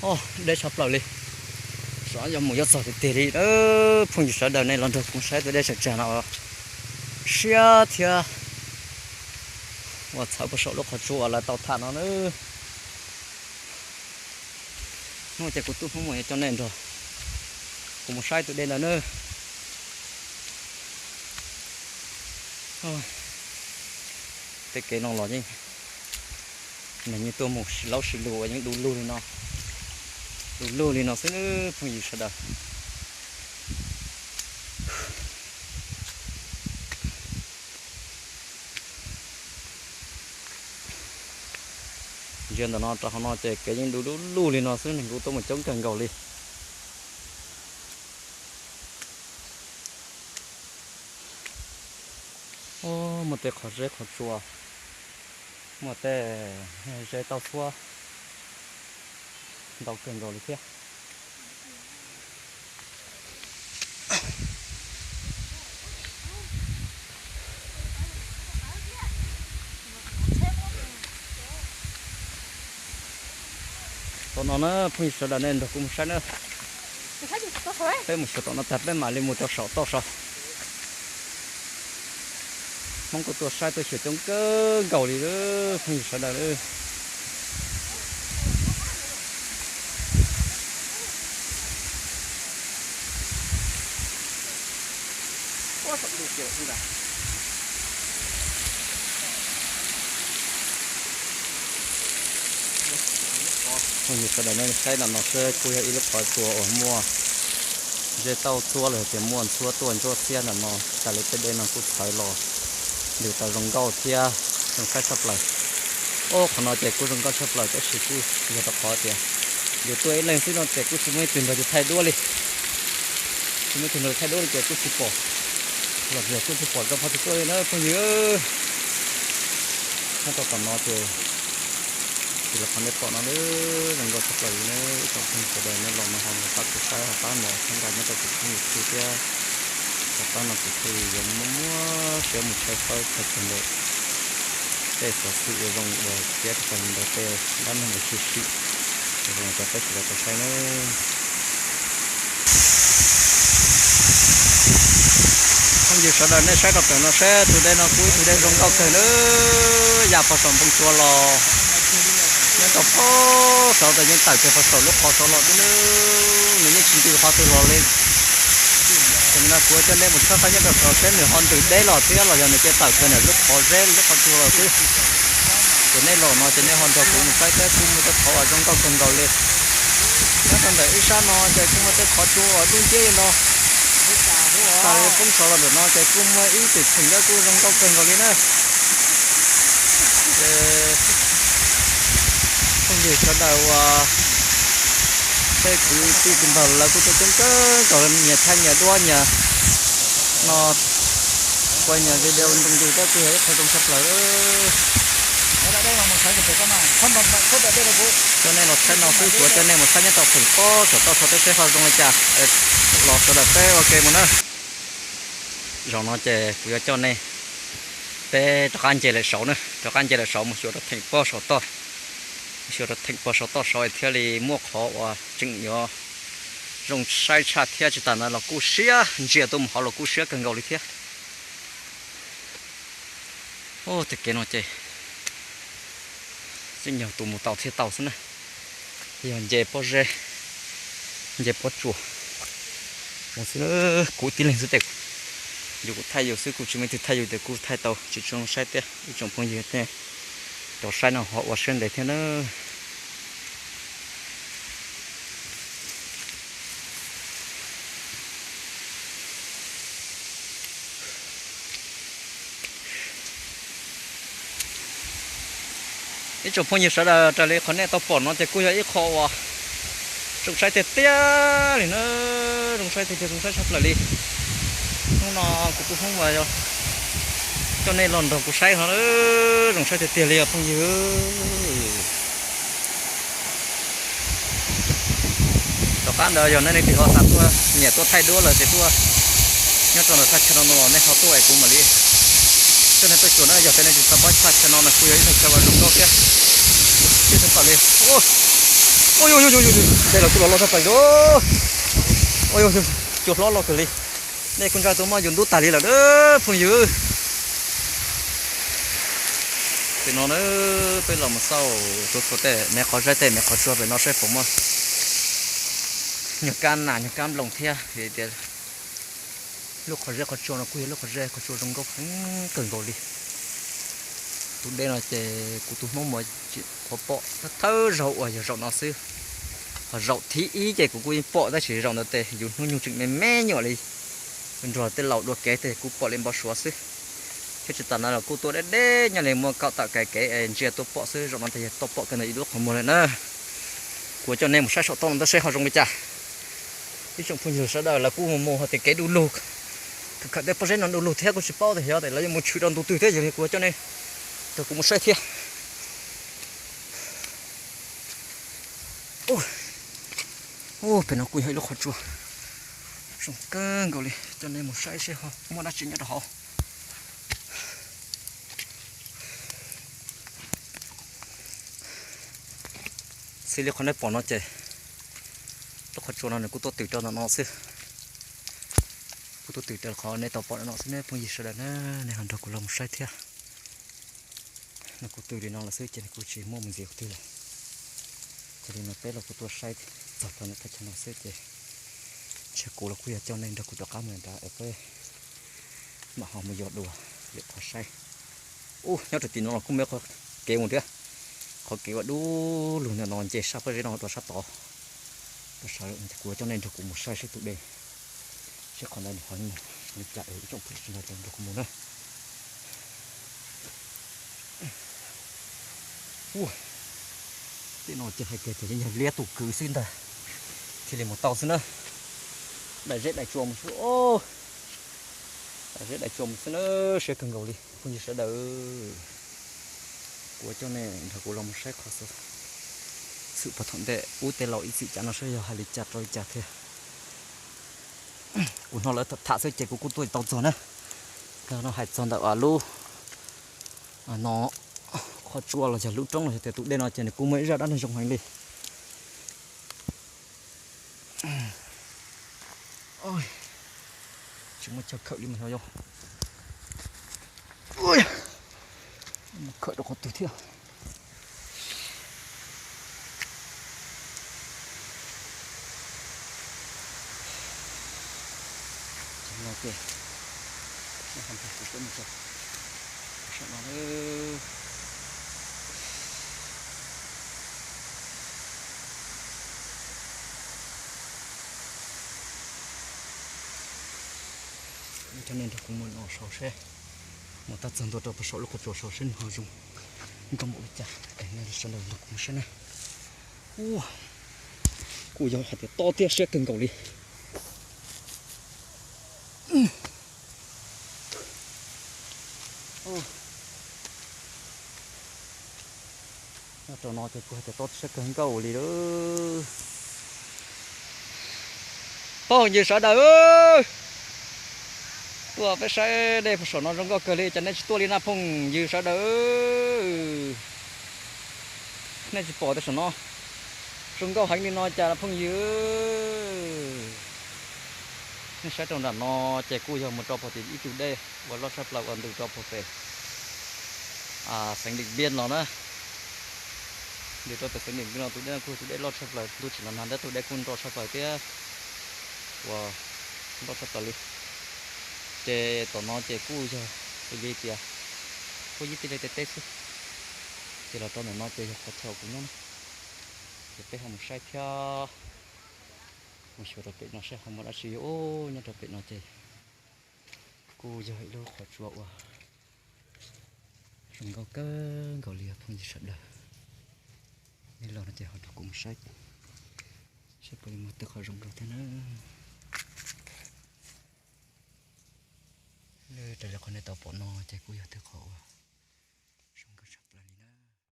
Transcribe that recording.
Deb tshaj plaws li, xyov yuav mus yuav txog tiag tiag li. Phooj ywg sawv daws nej los nrog kuv saib tus dej tsag tsag no siab thiab. Ua txhawv puag saum lub qhov tsua uas lawv tau tham no na. Hnub no ces kuv tub Hmoob Muas yuav coj nej nrog kuv mus saib tus dej ntawd na. Tej kev no los yeej, nws yeej tuaj mus laub sis lug uas yeej du lug li no, du lug li no xwb phooj ywg sawv daws. Ntsia ntawm no rau hauv no ces kev yeej du lug lug li no xwb, neeg kuj tuaj mus coob kawg nkaus li. Muaj tej qhov zeb qhov tsua, muaj tej zeb tauj txhuab ntau kawg nkaus li thiab. Tom no na phooj ywg sawv daws nej nrog kuv mus saib na. Peb mus xyuas tom no tag peb mam li mus rau saum toj saud. Hmoob kuj tuaj saib tuaj xyuas coob kawg nkaus li phooj ywg sawv daws. Phooj ywg sawv daws nej saib ntawm no seb kuj yog ib lub qhov tsua uas muaj zeb tauj txhuab los yog tias muaj ntxhuab tuaj ntsuab xiab ntawm no, tas li tej dej no kuj txhawv los, nws tau zoo nkauj thiab zoo saib tshaj plaws. Ob qhov no ces kuj zoo nkauj tshaj plaws tab sis kuj yog rau qhov tias yus tuaj ib leeg xwb no ces kuj tsis muaj ib tug nrog yus thaij duab li. Tsis muaj ib tug nrog thaij duab li ces kuj tsis pom, los yog kuj tsis pom zoo qhov twg tuaj li na phooj ywg. Nyob rau tom no ces, ces los qhov nej pom no zoo nkauj tshaj plaws li na. Ib tsoom phooj ywg sawv daws nej los no ho mus pab kuv saib ho pab nias txhawb nqa nyob rau kuv tshooj YouTube thiab, ho pab no kuv thiaj li yuav muaj siab mus tshawb fawb txog tag ntawm tej xov xwm uas zoo uas piav txog ntawm tej dab neeg uas tshwm sim zoo rau peb sawv daws tau saib nawb. Phooj ywg sawv daws nej saib rau pem no seb tus dej no kuj ib tug dej zoo nkauj kawg nawb. Ya pog saum npoo tsua los nyob rau pog saud tas yeej tawm kiag pog saum lub qhov saud los xwb nawb. Nws yeej tsis ntws qhov twg los li. Tam sim no kuv coj nej mus tshawb fawb nyob rau saud seb nws ho ntws deb los thiab los yog nws cia tawm kiag ntawm lub qhov zeb lub qhov tsua los xwb. Ces nej los no ces nej ho nrog kuv mus saib thiab, kuj muaj tej qhov uas zoo nkauj kawg nkaus li. Nyob rau ntawm ib sab no ces kuj muaj tej qhov tsua uas dub nciab li no. Tas li poob saud los ntawm no ces kuj muaj ib tus theem thiab kuj zoo nkauj kawg nkaus li na. Ces phooj ywg sawv daws uas tej kwv tij kwv npawg lawv kuj tuaj coob kawg nkaus li, nyias thaij nyias duab nyias no, ua nyias video nroo ntws thiab kuj yog ib qho zoo tshaj plaws. Coj nej los tshawb no xwb, kuv coj nej mus saib nyob rau theem pob saum toj saud seb ho zoo li cas. Los sawv daws peb ua ke mus na. Zaum no ces kuv yuav coj nej, peb rov qab nce lawm saud na, rov qab nce lawm saud mus xyuas rau theem pob saum toj, mus xyuas rau theem pob saum toj saud thiaj li muaj qhov uas tseem yuav zoo saib tshaj thiab. Tsis tas ntawd los kuj siab ntsia tuaj mus hauv los kuj siab kawg nkaus li thiab. Tej kev no ces yeej yog tus mus tau thiaj tau xwb na. Yog nce pob zeb, nce pob tsuas mus xwb, kuv tib leeg xwb tes, yus kuv thaij yus xwb, kuv tsis muaj ib tug thaij yus tes kuv thaij tau tsis tshua zoo saib tiag. Ib tsoom phooj ywg tej rov saib no ho ua siab ntev thiab na. Ib tsoom phooj ywg sawv daws, raws li qhov nej tau pom no ces kuj yog ib qho uas zoo saib tiag tiag li na, zoo saib tiag tiag, zoo saib tshaj plaws li. Hnub no kuv tub Hmoob Muas coj nej los nrog kuv saib no, zoo saib tiag tiag li os phooj ywg. Tom qab ntawd yog nej leej twg ho xav tuaj nyiam tuaj thaij duab lawm ces tuaj nyob rau ntawm thaj chaw no no los nej ho tuaj es kuv mam li coj nej tuaj xyuas na. Yog tias nej tsis tau paub thaj chaw no no kuj yog ib thaj chaw uas zoo nkauj thiab, thiab tshaj plaws li. Ua, tej los kuj los loj tshaj plaws li. Ua, cua hlob loj kawg li. Nej kuj ntsaj tuaj muab yus ntub tag li lawm phooj ywg. Pem no na, peb los mus xauj txhua txhua tej me qhov zaib tej me qhov tsua pem no saib puas muaj nyuag kab nas nyuag kab nploos thiab vim tias lub qhov zeb qhov tsua no kuj yog lub qhov zeb qhov tsua zoo nkauj heev kawg nkaus li. Tus dej no ces kuv tus Hmoob Muas tsis qhuav pom, thawj thawj zaug uas yog zaum no xwb. Ho zaum thib ib ces kuv kuj yeej pom tab sis zaum ntawd ces yus hnub nyoog tseem me me nyuam li, nrog tej laus dua kev ces kuv pom li npau suav xwb. Thiab tsis tas no los kuj tuaj deb deb nyob li muaj kaum tawm kais kev es ntsia tuaj pom xwb, zaum no ces yog tuaj pom kiag ntawm ib lub qhov muag lawm na. Kuv coj nej mus saib saum toj no tab saib ho zoo li cas. Ib tsoom phooj ywg sawv daws lawv kuj mus mus hais tias kev du lug, khawm tej pob zeb no du lug thiab kuj tsis paub tias yog tias lawv yuav mus tshwm rau ntu twg thiab, yog li kuv coj nej nrog kuv mus saib thiab. Ub, pem no kuj yog ib lub qhov tsua zoo kawg nkaus li, coj nej mus saib seb ho muaj dab tsi nyob rau hauv. Xws li qhov nej pom no ces lub qhov tsua no nws kuj tuaj twm rau ntawm no xwb. Kuj tuaj twm rau qhov nej tau pom no xwb ne phooj ywg sawv daws na, nej ho nrog kuv los mus saib thiab. Nws kuj twm li no lawm xwb ces nws kuj tsis muaj mus ntxiv qhov twg lawm. Yog li no peb los kuj tuaj saib txog rau ntawm thaj chaw no xwb ces ntshe kuv los kuj yog coj nej nrog kuv rov qab mus nrad es peb mam ho mus yos dua lwm qhov saib. Ub, nyob rau tim no los kuj muaj qhov kev mus thiab. Qhov kev uas du lug ntawm no nce sab pob zeb no rau sab tod. Rau sab kuv coj nej nrog kuv mus saib seb tus dej, seb qhov ntawd nws ho li cas es ib tsoom phooj ywg sawv daws nrog kuv mus na. Ub, tej no ces hais tias ces yeej yog liab tus kwv xwb ntag, thiaj li mus tau xwb na. Daim zeb daim tsua mus xwb, daim zeb daim tsua mus xwb na, siab kawg nkaus li phooj ywg sawv daws. Kuv coj nej nrog kuv los mus saib qhov xwm puag thaum ntej ub tej laus ib txwm cav no saib yog hais li cas rau li cas thiab. Kuv hnov lawv tham xwb ces kuv kuj tuaj tau txog na. No hais txog ntawm lub no qhov tsua los yog lub roob los yog tias tus dej no ces nws kuj muaj ib zaj dab neeg zoo heev li. Tsis muaj chaw khawm li mas yog, mus khawm rau qhov twg thiab. Ces no ces, no, coj nej nrog kuv mus no saud seb, mus tag txog ntua rau puag saum lub qhov tsua saud seb nws ho zoo nkauj npaum li cas es nej sawv daws nrog kuv mus saib na. Ua, kuj yog hais tias tob thiab siab kawg nkaus li. Nyob rau no ces kuj hais tias tob siab kawg nkaus li lawm. Phooj ywg sawv daws, tuaj peb saib dej puag saum no zoo nkauj kawg li, cas nej tsis tuaj li na phooj ywg sawv daws? Nej tsis pom tias saum no zoo nkauj heev li no cas phooj ywg? Nej saib rau nram no ces kuj yog mus rau puag tim ib tug dej uas loj tshaj plaws uas ntws rau puag pem xeev Dim Npiaj los na. Ntws rau pem xeev Dim Npiaj los tus dej no kuj yog tus dej loj tshaj plaws, ntuj tsim los nag ntawd tus dej kuj nro tshaj plaws thiab, uas nro tshaj plaws li. Ces tom no ces kuj yog xws li tias kuj ib tij laug teb teb xwb. Ces los rau ntawm no ces yog qhov chaw kuv nyob na. Ces peb ho mus saib thiab, mus xyuas rau pem no saib ho muaj dab tsi. Nyob rau pem no ces kuj yog ib lub qhov tsua uas zoo nkauj kawg nkaus li phooj ywg sawv daws. Nej los no ces ho nrog kuv mus saib, saib puas yuav muaj tej qhov zoo nkauj thiab na. Raws li qhov nej tau pom no ces kuj yog tej qhov uas